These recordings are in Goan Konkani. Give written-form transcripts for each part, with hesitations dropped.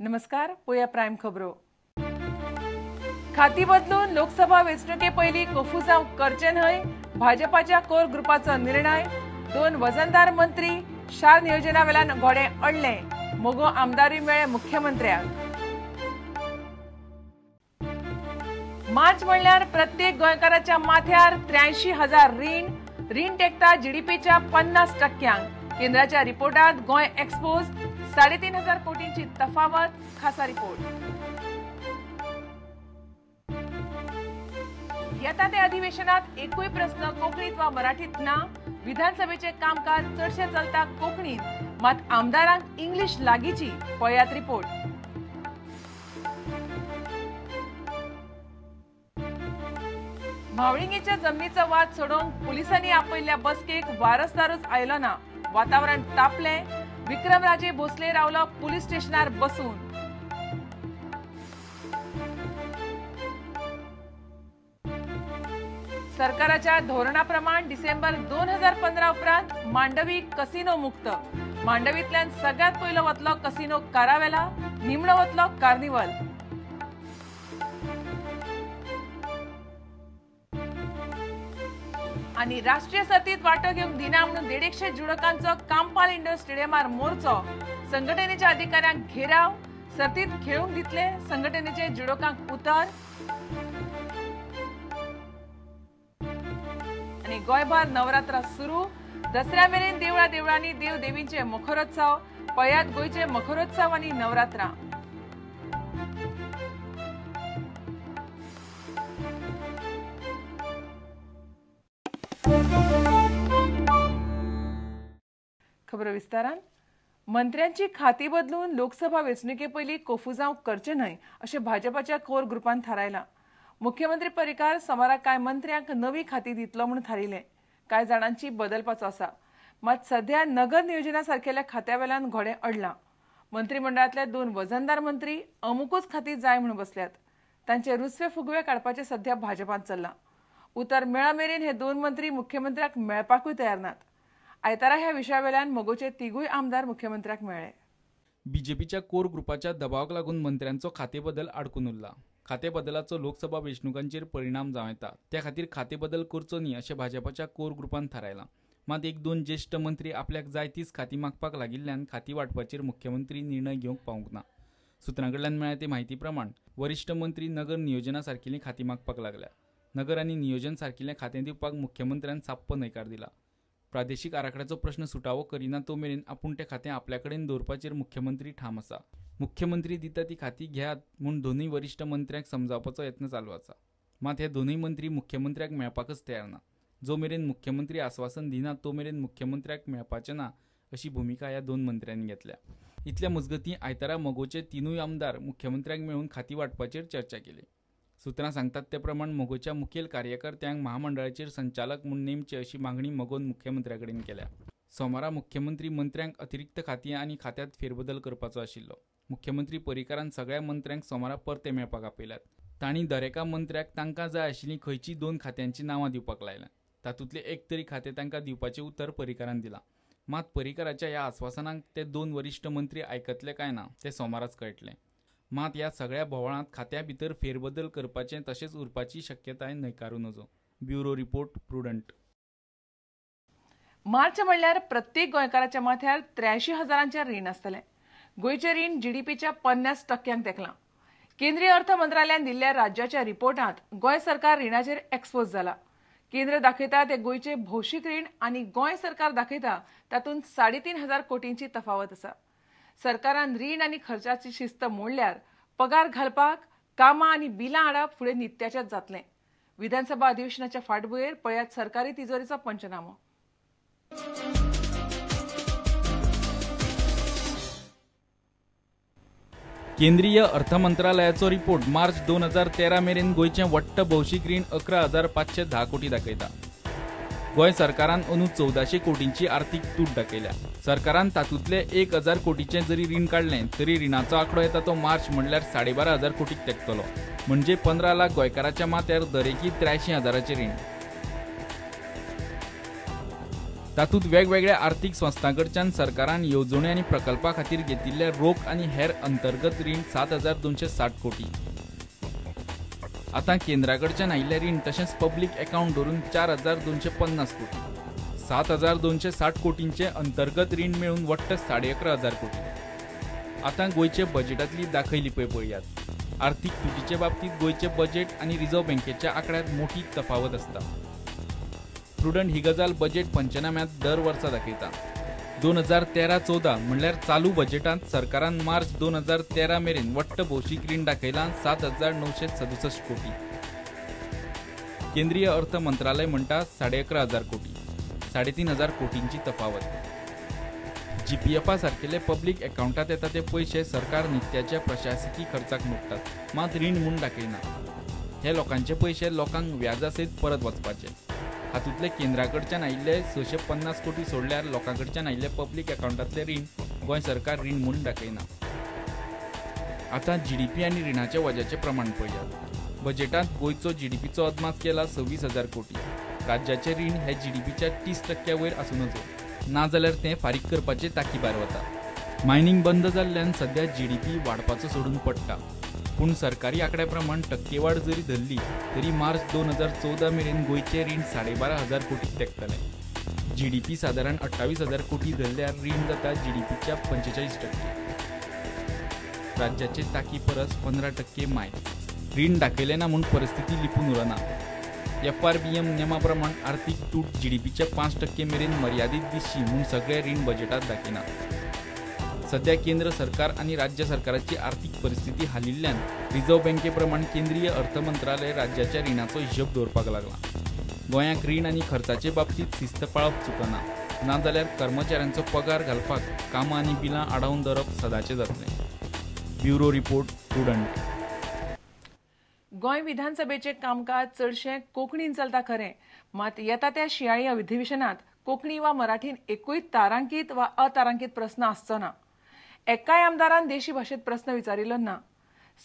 नमस्कार, पोया प्रायम खबरो। खाती बदलून लोकसभा वेंचणुके पयलीं कोफुसांव करचें न्हय, भाजपाच्या कोर ग्रुपाचो निर्णय। दोन वजनदार मंत्री शार नियोजना वेल्यान घोडे अडले, मगो आमदारूय मेळ्ळे मुख्यमंत्र्याक। मार्च म्हणल्यार प्रत्येक गोंयकाराच्या माथ्यार 83,000 रीण, रीण टेकता जीडीपीच्या 50%। केंद्राच्या रिपोर्टात गोंय एक्सपोज, 3,500 कोटींची तफावत। खासा रिपोर्ट। येता ते अधिवेशनात एकूय प्रस्न कोंकणीत वा मराठीत ना। विधानसभेचे कामकाज चडशें चलता कोंकणीत, मात आमदारांक इंग्लीश लागींची। पळयात रिपोर्ट। म्हावळिंगेच्या जमनीचो वाद सोडोवंक पुलिसांनी आपयल्ल्या बसकेक वारसदारूच आयलो ना। वातावरण तापलें। विक्रमराजे भोसले रावलो पुलीस स्टेशनार बसून। सरकाराच्या धोरणा प्रमाण डिसेंबर 2015 उपरांत मांडवी कसिनो मुक्त। मांडवींतल्यान सगळ्यांत पयलो वतलो कसिनो कारावेला, निमणो वतलो कार्निवल। आनी राष्ट्रीय सर्तीत वांटो घेवंक दिना म्हणून 150 जुडकांचो कांपाल इंडोर स्टेडियमार मोर्चो। संघटनेच्या अधिकाऱ्यांक घेराव, सर्तीत खेळूंक दितले संघटनेचे जुडोकांक उतर। आनी गोंयभर नवरात्रा सुरू, दसऱ्या मेरेन देवळा देवळांनी देव देवींचे मखरोत्सव। पळयात गोंयचे मखरोत्सव आनी नवरात्रा। खबर विस्तारान। मंत्र्यांची खाती बदलून लोकसभा वेंचणुके पयलीं कोफुजांव करचें न्हय अशें भाजपाच्या कोर ग्रुपान थारायलां। मुख्यमंत्री पर्रीकार सोमारा कांय मंत्र्यांक नवी खाती दितलो म्हूण थारिल्लें। कांय जाणांची बदलपाचो आसा, मात सध्या नगर नियोजना सारकेल्या खात्या वेल्यान घोडें अडलां। मंत्रिमंडळांतले दोन वजनदार मंत्री अमुकूच खाती जाय म्हूण बसल्यात। तांचे रुसवे फुगवे काडपाचें सध्या भाजपांत चल्लां। उतर मेळा मेरेन हे दोन मंत्री मुख्यमंत्र्याक मेळपाकूय तयार नात। आयतारा ह्या विशयावेल्यान मगोचे तिगूय आमदार मुख्यमंत्र्याक मेळ्ळे। बीजेपीच्या कोर ग्रुपाच्या दबावाक लागून मंत्र्यांचो खाते बदल आडकून उरला। खाते बदलाचो लोकसभा वेंचणुकांचेर परिणाम जावं येता, त्या खातीर खाते बदल करचो न्ही अशें भाजपाच्या कोर ग्रुपान थारायलां। मात एक दोन ज्येश्ठ मंत्री आपल्याक जाय तीच खाती मागपाक लागिल्ल्यान खाती वांटपाचेर मुख्यमंत्री निर्णय घेवंक पावूंक ना। सुत्रां कडल्यान मेळ्ळ्या ते म्हायती प्रमाण वरिश्ठ मंत्री नगर नियोजना सारकिल्लीं खाती मागपाक लागल्या। नगर आनी नियोजन सारकिल्लें खातें दिवपाक मुख्यमंत्र्यान साप्प न्हयकार दिला। प्रादेशीक आराखड्याचो प्रश्न सुटावो करिना तो मेरेन आपूण तें खातें आपल्या कडेन दवरपाचेर मुख्यमंत्री ठाम आसा। मुख्यमंत्री दिता ती खाती घेयात म्हूण दोनूय वरिश्ठ मंत्र्यांक समजावपाचो यत्न चालू आसा। मात हे दोनूय मंत्री मुख्यमंत्र्याक मेळपाकच तयार ना। जो मेरेन मुख्यमंत्री आस्वासन दिना तो मेरेन मुख्यमंत्र्याक मेळपाचें ना अशी भुमिका ह्या दोन मंत्र्यांनी घेतल्या। इतल्या मजगतीं आयतारा मगोचे तिनूय आमदार मुख्यमंत्र्याक मेळून खाती वांटपाचेर चर्चा केली। सुत्रां सांगतात ते प्रमाण मगोच्या मुखेल कार्यकर्त्यांक महामंडळाचेर संचालक म्हूण नेमचे अशी मागणी मगोन मुख्यमंत्र्या कडेन केल्या। सोमारा मुख्यमंत्री मंत्र्यांक अतिरिक्त खाती आनी खात्यांत फेरबदल करपाचो आशिल्लो। मुख्यमंत्री पर्रीकारान सगळ्या मंत्र्यांक सोमारा परते मेळपाक आपयल्यात। तांणी दरेका मंत्र्याक तांकां जाय आशिल्लीं खंयचीं दोन खात्यांचीं नांवां दिवपाक लायल्यात। तातूंतलें एक तरी खातें तांकां दिवपाचें उतर पर्रीकारान दिलां। मात पर्रीकाराच्या ह्या आस्वासनाक ते दोन वरिश्ठ मंत्री आयकतले काय ना तें सोमाराच कळटलें। मात ह्या सगळ्या बोवाळांत खात्या भितर फेरबदल करपाचें तशेंच उरपाची शक्यताय न्हयकारूं नजो। Bureau report, Prudent. मार्च म्हणल्यार प्रत्येक गोंयकाराच्या माथ्यार 83,000 रीण आसतलें। गोंयचें रीण जीडीपीच्या 50% तेंकलां। केंद्रीय अर्थ मंत्रालयान दिल्ल्या राज्याच्या रिपोर्टांत गोंय सरकार रिणाचेर एक्सपोज जाला। केंद्र दाखयता ते गोंयचें भौशीक रीण आनी गोंय सरकार दाखयता तातूंत 3,500 कोटींची तफावत आसा। सरकारान रीण आनी खर्चाची शिस्त मोडल्यार पगार घालपाक कामां आनी बिलां हाडप फुडें नित्याचेंच जातलें। विधानसभा अधिवेशनाच्या फाटभुंयेर पळयात सरकारी तिजोरीचो पंचनामो। केंद्रीय अर्थ मंत्रालयाचो रिपोर्ट मार्च 2013 मेरेन गोंयचें वट्ट भौशीक रीण 11,510 कोटी दाखयता। गोंय सरकारान अंदू 1400 कोटींची आर्थीक तूट दाखयल्या। सरकारान तातूंतले 1,000 कोटीचें जरी रीण काडलें तरी रिणाचो आंकडो येता तो मार्च म्हणल्यार 12,500 कोटीक तेंकतलो, म्हणजे 15 लाख गोंयकाराच्या माथ्यार दरेकी 83,000 रीण। तातूंत वेगवेगळ्या आर्थीक संस्थां कडच्यान सरकारान येवजण्यो आनी प्रकल्पा खातीर घेतिल्ले रोख आनी हेर अंतर्गत रीण 7,260 कोटी. आतां केंद्रा कडच्यान आयिल्लें रीण तशेंच पब्लीक अकावंट धरून 4,250 कोटी. 7,260 कोटींचे अंतर्गत रीण मेळून वट्ट 11,500 कोटी. आतां गोंयचे बजेटांतली दाखय लिपय पळयात. आर्थीक तुटीचे बाबतींत गोंयचे बजेट आनी रिझर्व्ह बँकेच्या आंकड्यांत मोठी तफावत आसता. प्रुडंट ही गजाल बजेट पंचनाम्यांत दर वर्सा दाखयता. 2013-14 म्हणल्यार चालू बजेटांत सरकारान मार्च 2013 मेरेन वट्ट भौशीक रीण दाखयलां 7,967 कोटी. केंद्रीय अर्थ मंत्रालय म्हणटा 11,500 कोटी. 3,500 कोटींची तफावत. जीपीएफा सारकेले पब्लीक अकावंटात येता ते पयशे सरकार नित्याच्या प्रशासकी खर्चाक मोडटात, मात रीण म्हूण दाखयना. हे लोकांचे पयशे लोकांक व्याजा सयत परत वचपाचे. हातूंतले केंद्रा कडच्यान आयिल्ले 650 कोटी सोडल्यार लोकां कडच्यान आयिल्ले पब्लीक अकावंटांतले रीण गोंय सरकार रीण म्हूण दाखयना. आतां जीडीपी आनी रिणाच्या वजाचें प्रमाण पळयात. बजेटांत गोंयचो जीडीपीचो अदमास केला 26,000 कोटी. राज्याचें रीण हे जीडीपीच्या 30% वयर आसूं नजो, नाजाल्यार तें फारीक करपाचे ताकी भायर वता. मायनिंग बंद जाल्ल्यान सद्या जीडीपी वाडपाचो सोडून पडटा. पूण सरकारी आंकड्या प्रमाण टक्केवाड जरी धरली तरी मार्च 2014 मेरेन गोंयचें रीण 12,500 कोटीक तेंकतलें. जीडीपी सादारण 28,000 कोटी धरल्यार रीण जाता जीडीपीच्या 45%. राज्याचे ताकी परस 15% माय. रीण दाखयलें ना म्हूण परिस्थिती लिपून उरना. FRBM नेमा प्रमाण आर्थीक तूट जीडीपीच्या 5% मेरेन मर्यादीत दिसची म्हूण सगळे रीण बजेटात दाखयना. सध्या केंद्र सरकार आनी राज्य सरकाराची आर्थीक परिस्थिती हालिल्ल्यान रिझर्व्ह बँके प्रमाण केंद्रीय अर्थ मंत्रालय राज्याच्या रिणाचो हिशोब दवरपाक लागला. गोंयाक रीण आनी खर्चाचे बाबतींत शिस्त पाळप चुकना, नाजाल्यार कर्मचाऱ्यांचो पगार घालपाक कामां आनी बिलां आडावन दवरप सदाचें जातलें. Bureau report, Prudent. Goa विधानसभेचें कामकाज चडशें कोंकणीन चलता खरें, मात येता त्या शिंयाळी अधिवेशनांत कोंकणी वा मराठीन एकूय तारांकीत वा अतारांकीत प्रस्न आसचो ना. एकाय आमदारान देशी भाशेंत प्रस्न विचारिल्लो ना.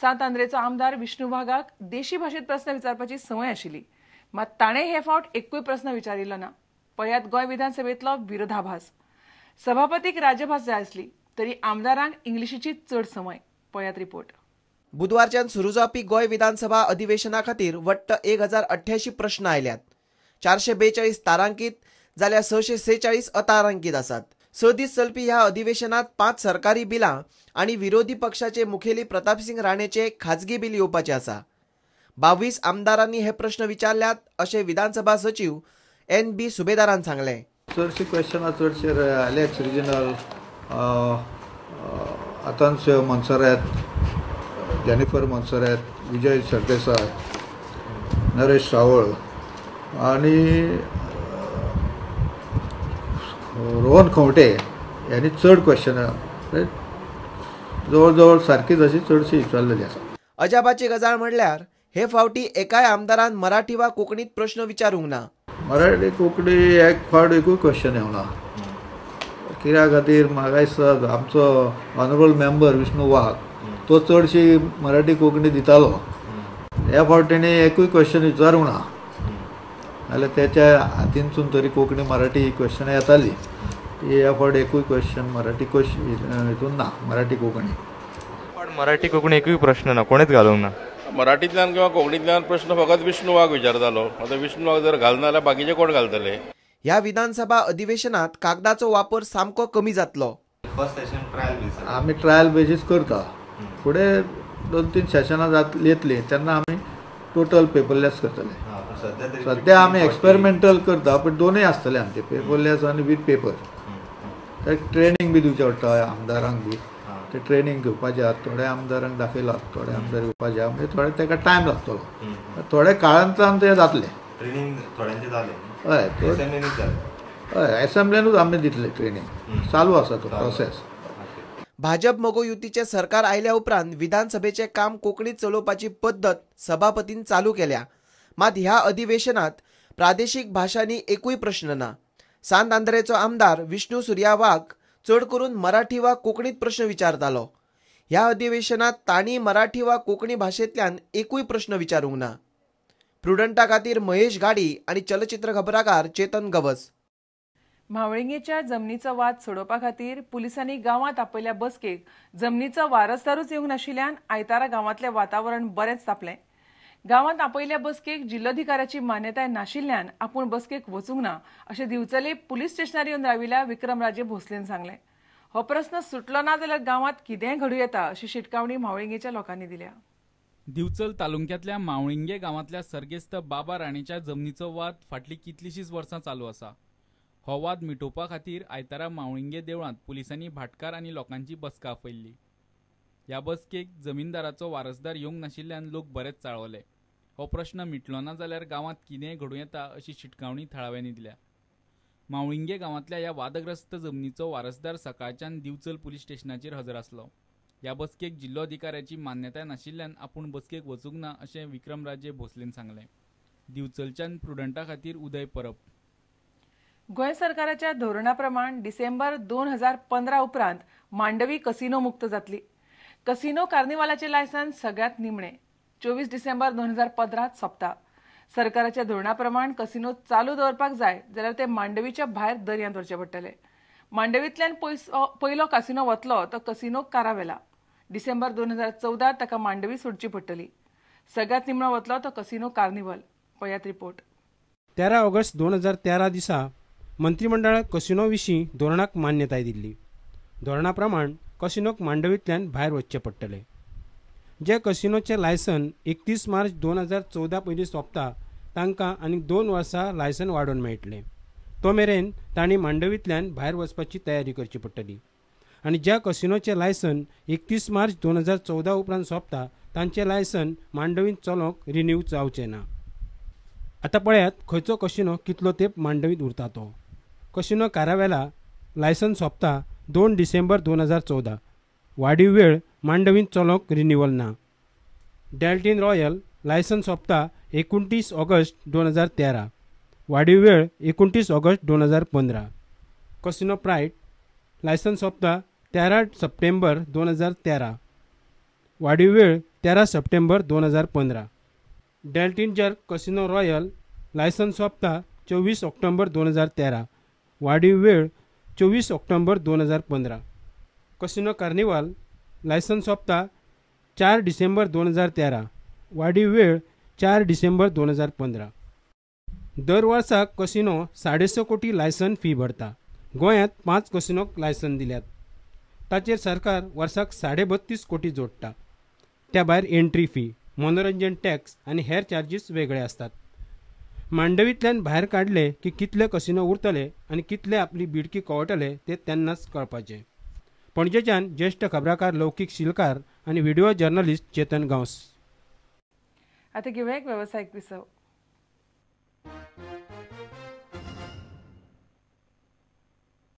सांत आंद्रेचो आमदार विष्णू वाघाक देशी भाशेंत प्रस्न विचारपाची संवय आशिल्ली, मात ताणें हे फावट एकूय प्रस्न विचारिल्लो ना. पळयात गोंय विधानसभेंतलो विरोधाभास. सभापतीक राजभास जाय आसली तरी आमदारांक इंग्लिशीची चड संवय. पळयात रिपोर्ट. बुधवारच्यान सुरू जावपी गोंय विधानसभा अधिवेशना खातीर वट्ट 1088 प्रश्न आयल्यात. 442 तारांकीत जाल्यार 646 अतारांकीत आसात. 6 दीस चलपी ह्या अधिवेशनात 5 सरकारी बिलां आनी विरोधी पक्षाचे मुखेली प्रतापसिंग राणेचे खाजगी बिल येवपाचे आसा. 22 आमदारांनी हे प्रश्न विचारल्यात अशें विधानसभा सचीव NB सुबेदारान सांगलें. चडशीं क्वेश्चनां चडशे एलेक्स रिजनल, आतांस्य मोन्सेरात, जेनिफर मोन्सेरात, विजय सरदेसाय, नरेश सावळ आनी रोहन खंवटे यांनी चड क्वेश्चनां जवळ जवळ सारकीच अशी चडशी विचारलेली आसा. अजापाची गजाल म्हणल्यार हे फावटी एकाय आमदारान मराठी वा कोंकणीत प्रश्न विचारूंक ना. मराठी कोंकणी एक फावट एकूय क्वेश्चन येवना. कित्या खातीर म्हाका दिसता आमचो ऑनरेबल मेंबर विष्णू वाघ तो चडशी मराठी कोंकणी दितालो, ह्या फावट तेणी एकूय क्वेश्चन विचारूंक ना. नाल्यार तेच्या हातीनसून तरी कोंकणी मराठी क्वेश्चनां येताली, ती ह्या फावट एकूय क्वेश्चन मराठी क्वेश्चन हितून ना. मराठी कोंकणी पण मराठी कोंकणी एकूय प्रश्न ना, कोणेच घालूंक ना. मराठींतल्यान किंवा कोंकणींतल्यान प्रश्न फकत विष्णू वाघ विचारतालो. आतां विष्णू वाघ जर घालना जाल्यार बाकीचे कोण घालतले? ह्या विधानसभा अधिवेशनात कागदाचो वापर सामको कमी जातलो. आमी ट्रायल बेजीस करता, फुडें 2-3 सेशनां येतलीं तेन्ना आमी टोटल पेपरलेस करतले. सद्या आमी एक्सपेरिमेंटल करता, पण दोनूय आसतले आमचे, पेपरलेस आनी वीथ पेपर. ताका ट्रेनींग बी दिवचें पडटा आमदारांक बी, ते ट्रेनींग घेवपाचें आसा. थोड्या आमदारांक दाखयलां, थोडे आमदार घेवपाचे आसा, म्हणजे थोडे ताका टायम लागतलो, थोड्या काळांतल्यान ते जातलें. ट्रेनींग थोड्यांचें जालें, हय हय, एसेंब्लीनूच आमी दितले ट्रेनींग, चालू आसा तो प्रोसेस. भाजप मगो युतीचे सरकार आयल्या उपरांत विधानसभेचे काम कोंकणीत चलोवपाची पद्दत सभापतीन चालू केल्या. मात ह्या अधिवेशनात प्रादेशीक भाशांनी एकूय प्रश्न ना. सांत आंद्रेचो आमदार विष्णू सुर्या वाघ चड करून मराठी वा कोंकणीत प्रश्न विचारतालो. ह्या अधिवेशनात तांणी मराठी वा कोंकणी भाशेंतल्यान एकूय प्रश्न विचारूंक ना. प्रुडंटा खातीर महेश घाडी आनी चलचित्र खबराकार चेतन गवस. म्हावळिंगेच्या जमनीचो वाद सोडोवपा खातीर पुलिसांनी गांवांत आपयल्या बसकेक जमनीचो वारसदारूच येवंक नाशिल्ल्यान आयतारा गांवांतलें वातावरण बरेंच तापलें. गांवांत आपयल्या बसकेक जिल्लोधिकाऱ्याची मान्यताय नाशिल्ल्यान आपूण बसकेक वचूंक ना अशें दिवचले पुलीस स्टेशनार येवन राविल्ल्या विक्रमराजे भोसलेन सांगलें. हो प्रस्न सुटलो ना जाल्यार गांवांत कितेंय घडूं येता अशी शिटकावणी म्हावळिंगेच्या लोकांनी दिल्या. दिवचल तालुक्यांतल्या मावळिंगे गांवांतल्या सर्गेस्त बाबा राणेच्या जमनीचो वाद फाटलीं कितलींशींच वर्सां चालू आसा. हो वाद मिटोवपा खातीर आयतारा मावळिंगे देवळांत पुलिसांनी भाटकार आनी लोकांची बसका आपयल्ली. ह्या बसकेक जमीनदाराचो वारसदार येवंक नाशिल्ल्यान लोक बरेच चाळवले. हो प्रश्न मिटलो ना जाल्यार गांवांत कितेंय घडूं येता अशी शिटकावणी थळाव्यांनी दिल्या. मावळिंगे गांवांतल्या ह्या वादग्रस्त जमनीचो वारसदार सकाळच्यान दिवचल पुलीस स्टेशनाचेर हजर आसलो. ह्या बसकेक जिल्लोधिकाऱ्याची मान्यताय नाशिल्ल्यान आपूण बसकेक वचूंक ना अशें विक्रमराजे भोसलेन सांगलें. दिवचलच्यान प्रुडंटा खातीर उदय परब. गोंय सरकाराच्या धोरणा प्रमाण डिसेंबर 2015 उपरांत मांडवी कसिनो मुक्त जातली. कसिनो कार्निवालाचे लायसन्स सगळ्यांत निमणे 24 डिसेंबर 2015 सोंपता. सरकाराच्या धोरणा प्रमाण कसिनो चालू दवरपाक जाय जाल्यार ते मांडवीच्या भायर दर्यांत व्हरचे पडटले. मांडवींतल्यान पयलो कसिनो वतलो तो कसिनो कारावेला. डिसेंबर 2014 ताका मांडवी सोडची पडटली. सगळ्यांत निमणो वतलो तो कसिनो कार्निवल. पळयात रिपोर्ट. 13 ऑगस्ट 2013 दिसा मंत्रिमंडळान कसिनो विशीं धोरणाक मान्यताय दिल्ली. धोरणा प्रमाण कसिनोक मांडवींतल्यान भायर वचचें पडटलें. जे कसिनोचें लायसन 31 मार्च 2014 पयलीं सोंपता तांकां आनीक 2 वर्सां लायसन वाडोवन मेळटलें. तो मेरेन तांणी मांडवींतल्यान भायर वचपाची तयारी करची पडटली. आनी ज्या कसिनोचें लायसन 31 मार्च 2014 उपरांत सोंपता तांचें लायसन मांडवींत चलोवंक रिन्यू जावचें ना. आतां पळयात खंयचो कसिनो कितलो तेंप मांडवींत उरता तो. कसिनो कारावेला लायसन सोंपता 2 डिसेंबर 2014. वाडीव वेळ मांडवींत चलोवंक रिन्युअल ना. डेल्टीन रॉयल लायसन सोंपता 29 ऑगस्ट 2013. वाडीव वेळ 29 ऑगस्ट 2015. कसिनो प्रायड लायसन सोंपता 13 सप्टेंबर 2013. वाडीव वेळ 13 सप्टेंबर 2015. डेल्टिंजर कसिनो रॉयल लायसन सोंपता 24 ऑक्टोबर 2013. वाडीव वेळ 24 ऑक्टोबर 2015. कसिनो कार्निवाल लायसन सोंपता 4 डिसेंबर 2013. वाडीव वेळ 4 डिसेंबर 2015. दर वर्सा कसिनो 6.5 कोटी लायसन फी भरता. गोंयांत 5 कसिनोक लायसन दिल्यात. ताचेर सरकार वर्साक 32.5 कोटी जोडटा. त्या भायर एंट्री फी, मनोरंजन टॅक्स आनी हेर चार्जीस वेगळे आसतात. मांडवींतल्यान भायर काडले की कितले कसिनो उरतले आनी कितले आपली बिडकी कवळटले ते तेन्नाच कळपाचें. पणजेच्यान ज्येश्ठ खबराकार लौकीक शिलकार आनी व्हिडिओ जर्नलिस्ट चेतन गांवस. आतां घेवया एक वेवसायीक विसव.